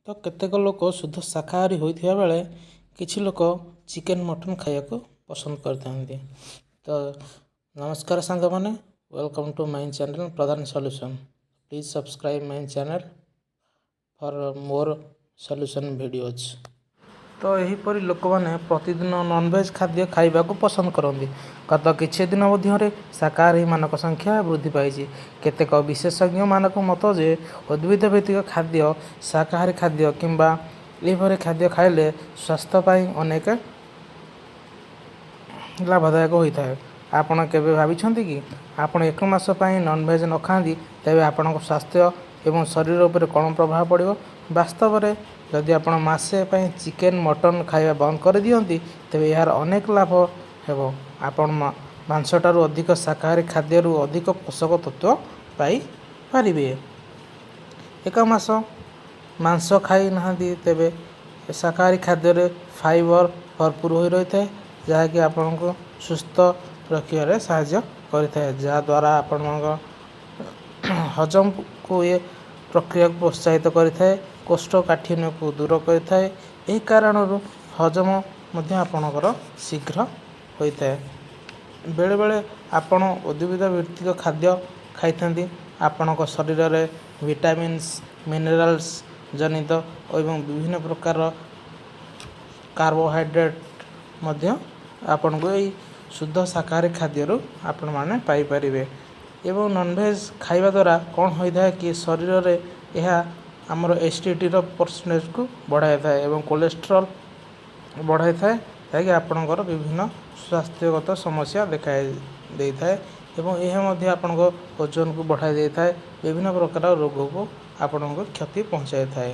ତ କେତେକ ଲୋକ ଶୁଦ୍ଧ ଶାକାହାରୀ ହୋଇଥିବା ବେଳେ କିଛି ଲୋକ ଚିକେନ୍, ମଟନ୍ ଖାଇବାକୁ ପସନ୍ଦ କରିଥାନ୍ତି। ତ ନମସ୍କାର ସାଙ୍ଗମାନେ, welcome to my channel Pradhan Solution. Please subscribe my channel for more solution videos. ତ ଏହିପରି ଲୋକମାନେ ପ୍ରତିଦିନ ନନଭେଜ୍ ଖାଦ୍ୟ ଖାଇବାକୁ ପସନ୍ଦ କରନ୍ତି। ଗତ କିଛି ଦିନ ମଧ୍ୟରେ ଶାକାହାରୀମାନଙ୍କ ସଂଖ୍ୟା ବୃଦ୍ଧି ପାଇଛି। କେତେକ ବିଶେଷଜ୍ଞମାନଙ୍କ ମତ ଯେ ଉଦ୍ଭିଦ ଭିତ୍ତିକ ଖାଦ୍ୟ, ଶାକାହାରୀ ଖାଦ୍ୟ କିମ୍ବା ଏହିପରି ଖାଦ୍ୟ ଖାଇଲେ ସ୍ୱାସ୍ଥ୍ୟ ପାଇଁ ଅନେକ ଲାଭଦାୟକ ହୋଇଥାଏ। ଆପଣ କେବେ ଭାବିଛନ୍ତି କି, ଆପଣ ଏକ ମାସ ପାଇଁ ନନଭେଜ୍ ନ ଖାଆନ୍ତି, ତେବେ ଆପଣଙ୍କ ସ୍ୱାସ୍ଥ୍ୟ ଏବଂ ଶରୀର ଉପରେ କ'ଣ ପ୍ରଭାବ ପଡ଼ିବ? ବାସ୍ତବରେ ଯଦି ଆପଣ ମାସେ ପାଇଁ ଚିକେନ୍, ମଟନ୍ ଖାଇବା ବନ୍ଦ କରିଦିଅନ୍ତି, ତେବେ ଏହାର ଅନେକ ଲାଭ ହେବ। ଆପଣ ମାଂସଠାରୁ ଅଧିକ ଶାକାହାରୀ ଖାଦ୍ୟରୁ ଅଧିକ ପୋଷକ ତତ୍ତ୍ୱ ପାଇପାରିବେ। ଏକ ମାସ ମାଂସ ଖାଇ ନାହାନ୍ତି, ତେବେ ଶାକାହାରୀ ଖାଦ୍ୟରେ ଫାଇବର ଭରପୁର ହୋଇ ରହିଥାଏ, ଯାହାକି ଆପଣଙ୍କୁ ସୁସ୍ଥ ରଖିବାରେ ସାହାଯ୍ୟ କରିଥାଏ, ଯାହାଦ୍ୱାରା ଆପଣଙ୍କ ହଜମକୁ ଏ ପ୍ରକ୍ରିୟାକୁ ପ୍ରୋତ୍ସାହିତ କରିଥାଏ, କୋଷ୍ଠକାଠିନ୍ୟକୁ ଦୂର କରିଥାଏ। ଏହି କାରଣରୁ ହଜମ ମଧ୍ୟ ଆପଣଙ୍କର ଶୀଘ୍ର ହୋଇଥାଏ। ବେଳେବେଳେ ଆପଣ ଉଦ୍ଭିଦ ଭିତ୍ତିକ ଖାଦ୍ୟ ଖାଇଥାନ୍ତି, ଆପଣଙ୍କ ଶରୀରରେ ଭିଟାମିନ୍ସ, ମିନେରାଲ୍ସ ଜନିତ ଏବଂ ବିଭିନ୍ନ ପ୍ରକାର କାର୍ବୋହାଇଡ୍ରେଟ୍ ମଧ୍ୟ ଆପଣଙ୍କୁ ଏଇ ଶୁଦ୍ଧ ଶାକାହାରୀ ଖାଦ୍ୟରୁ ଆପଣମାନେ ପାଇପାରିବେ। ଏବଂ ନନଭେଜ୍ ଖାଇବା ଦ୍ୱାରା କ'ଣ ହୋଇଥାଏ କି, ଶରୀରରେ ଏହା ଆମର ଏସିଡ଼ିଟିର ପରସେଣ୍ଟେଜକୁ ବଢ଼ାଇଥାଏ ଏବଂ କୋଲେଷ୍ଟ୍ରଲ୍ ବଢ଼ାଇଥାଏ, ଯାହାକି ଆପଣଙ୍କର ବିଭିନ୍ନ ସ୍ୱାସ୍ଥ୍ୟଗତ ସମସ୍ୟା ଦେଖାଇ ଦେଇଥାଏ ଏବଂ ଏହା ମଧ୍ୟ ଆପଣଙ୍କ ଓଜନକୁ ବଢ଼ାଇ ଦେଇଥାଏ, ବିଭିନ୍ନ ପ୍ରକାର ରୋଗକୁ ଆପଣଙ୍କୁ କ୍ଷତି ପହଞ୍ଚାଇଥାଏ।